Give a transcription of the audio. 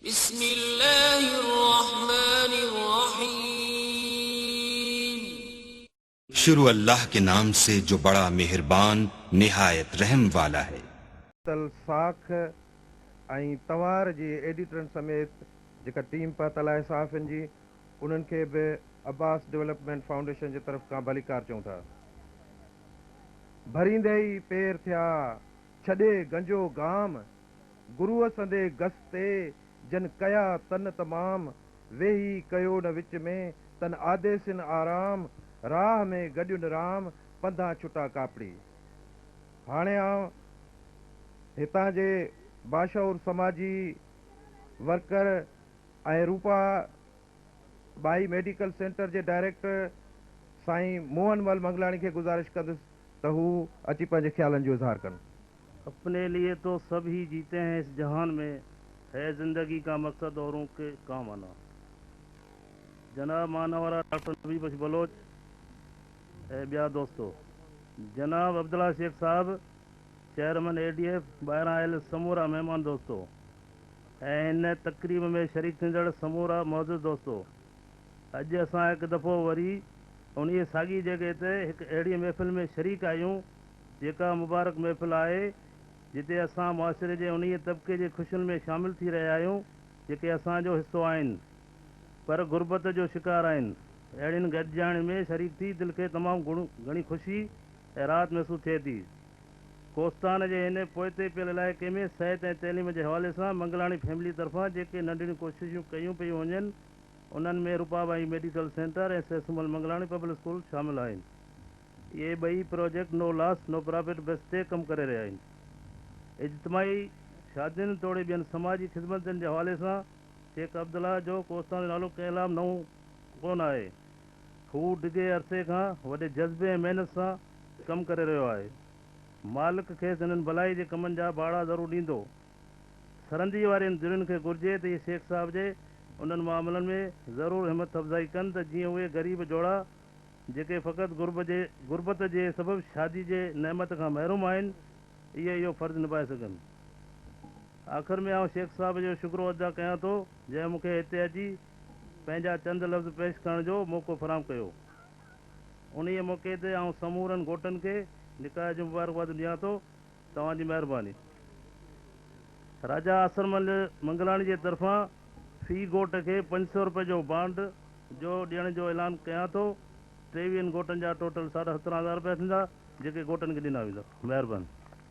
بسم الله الرحمن الرحيم. शुरू अल्लाह के नाम से जो बड़ा मेहरबान, निहायत रहम वाला है। तल साख ऐं तंवार जे एडिटरनि समेत जेका टीम पहुतल आहे सहाफ़ियुनि जी, उन्हनि खे बि अब्बास डेवलपमेंट फाउंडेशन जे तरफ़ खां भलीकार चऊं था। भरींदे ई पेर थिया, छॾे गंजो गाम, गुरूअ संदे गस ते जन कया तन तमाम, वेही कयो न विच में तन आदेसिन आराम, राह में गॾियुनि राम, पंधां छुटा कापड़ी। हाणे आउं हितां जे बाशऊर समाजी वर्कर ऐं रूपा बाई मेडिकल सेंटर जे डायरेक्टर साईं मोहन मल मंगलाणी खे गुज़ारिश कंदुसि त हू अची पंहिंजे ख़्यालनि जो इज़हार कनि। अपने लिए तो सब ही जीते हैं इस जहान में, है ज़िंदगी का मकसद औरों के काम आना। जनाब मानवरा डॉक्टर नबी बख्श बलोच ऐं ॿिया दोस्तो, जनाब अब्दुल्ला शेख साहब चेयरमैन ADF, ॿाहिरां आयल समूरा महिमान दोस्तो ऐं हिन तक़रीब में शरीक थींदड़ समूरा मौजूद दोस्तो, अॼु असां हिकु दफ़ो वरी उन साॻी जॻह ते हिकु अहिड़ी महफ़िल में शरीक आहियूं जेका मुबारक महफ़िल आहे, जिते असां मुआशिरे जे उन तबिके जे ख़ुशियुनि में शामिल थी रहिया आहियूं जेके असांजो हिसो आहिनि पर गुरबत जो शिकार आहिनि। अहिड़ियुनि गॾिजाणियुनि में शरीक थी दिलि खे तमामु घणी ख़ुशी ऐं राहत महसूसु थिए थी। कोस्तान जे हिन पोइते पियल इलाइक़े में सिहत ऐं तइलीम जे हवाले सां मंगलाणी फैमिली तरफ़ां जेके नंढड़ियूं कोशिशूं कयूं पियूं वञनि, उन्हनि में रूपाबाई मेडिकल सेंटर ऐं सेसुमल मंगलाणी पब्लिक स्कूल शामिल आहिनि। इहे ॿई project no loss no profit base ते कमु करे रहिया आहिनि। इज्तिमाई शादियुनि तोड़े ॿियनि समाजी ख़िदमतुनि जे हवाले सां शेख अब्दुल्ला जो कोस्तान जो नालो कंहिं लाइ नओं कोन आहे। हू डिघे अरसे खां वॾे जज़्बे ऐं महिनत सां कमु करे रहियो आहे। मालिक खेसि हिननि भलाई जे कमनि जा भाड़ा ज़रूरु ॾींदो। सरंदी वारनि धिरियुनि खे घुरिजे त इहे शेख साहब जे उन्हनि मामलनि में ज़रूरु हिमत अफ़ज़ाई कनि त जीअं उहे ग़रीब जोड़ा जेके फ़क़ति गुरबत जे सबबु शादी जे नेमत खां महरूम आहिनि, इहे इहो फ़र्ज़ निभाए सघनि। आख़िर में आउं शेख साहब जो शुक्रो अदा कयां थो जंहिं मूंखे हिते अची पंहिंजा चंद लफ़्ज़ पेश करण जो मौक़ो फराहम कयो। उन मौक़े ते आउं समूरनि घोटनि खे निकाह जो मुबारकबाद ॾियां थो। तव्हांजी महिरबानी। राजा आसरमल मंगलाणी जे तरफ़ां फ़ी घोट खे 500 रुपये जो बांड जो ॾियण जो ऐलान कयां थो। 23 घोटनि जा टोटल 17,500 रुपया थींदा जेके घोटनि खे ॾिना वेंदा। महिरबानी।